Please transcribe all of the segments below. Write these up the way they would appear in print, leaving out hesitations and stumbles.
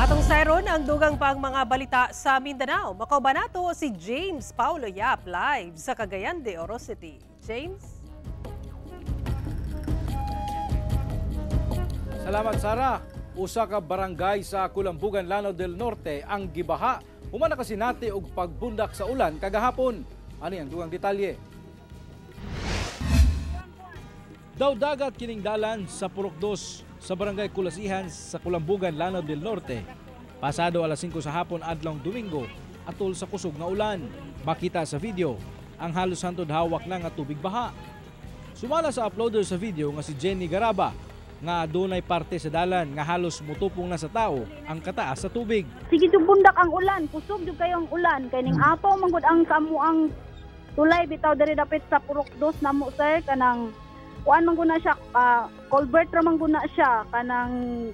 Atong sayron ang dugang pang mga balita sa Mindanao. Makauban nato si James Paulo Yap live sa Cagayan de Oro City. James? Salamat, Sara. Usa ka barangay sa Kulambugan, Lanao del Norte ang gibaha human nakasinati og pagbundak sa ulan kagahapon. Ani ang dugang detalye. Daw dagat kining dalan sa Purok 2 sa Barangay Kulasihan sa Kulambugan, Lanao del Norte. Pasado alas 5 sa hapon adlong Domingo, atol sa kusog nga ulan. Makita sa video ang halos hantod hawak na nga tubig baha. Sumala sa uploader sa video nga si Jenny Garaba, nga adunay parte sa dalan nga halos mutupong na sa tao ang kataas sa tubig. Sige jud bundak ang ulan, kusog jud kayo ang ulan kay ning apaw man gud ang kamuang tulay bitaw diri dapit sa Purok 2 namo, sir, kanang kuan man gud na siya, culvert ra man gud na siya, kanang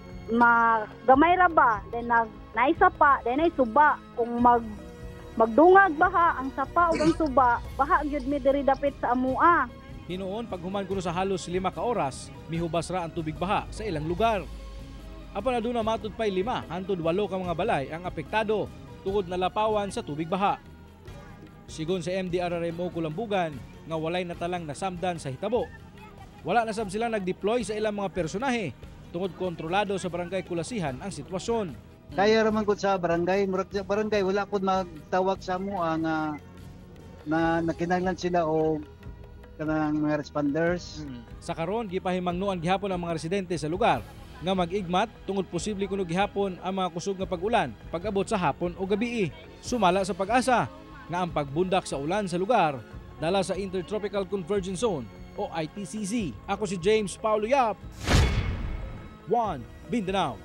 gamay ra ba, then nag naisa pa, then ay suba. Kung magdungag baha ang sapa ug ang suba, baha gyud mi diri dapit sa amua. Hinuon paghuman kuno sa halos 5 ka oras, mihubas ra ang tubig baha sa ilang lugar. Apan aduna matud pay 5 hantod 8 ka mga balay ang apektado tungod nalapawan sa tubig baha. Sigon sa MDRRMO Kulambugan nga walay natalang nasamdan sa hitabo. Wala na sab sila nag-deploy sa ilang mga personahe tungod kontrolado sa Barangay Kulasihan ang sitwasyon. Kaya ra man gud sa barangay, murag sa barangay wala pud magtawag sa amoa nga na nakinahanglan sila og kanang mga responders. Sa karon gipahimangnoan gihapon ang mga residente sa lugar nga mag-igmat tungod posible kuno gihapon ang mga kusog nga pag-ulan pag-abot sa hapon o gabii. Sumala sa Pag-asa nga ang pagbundak sa ulan sa lugar dala sa Intertropical Convergence Zone o ITCZ. Ako si James Paulo Yap, 1 Mindanao.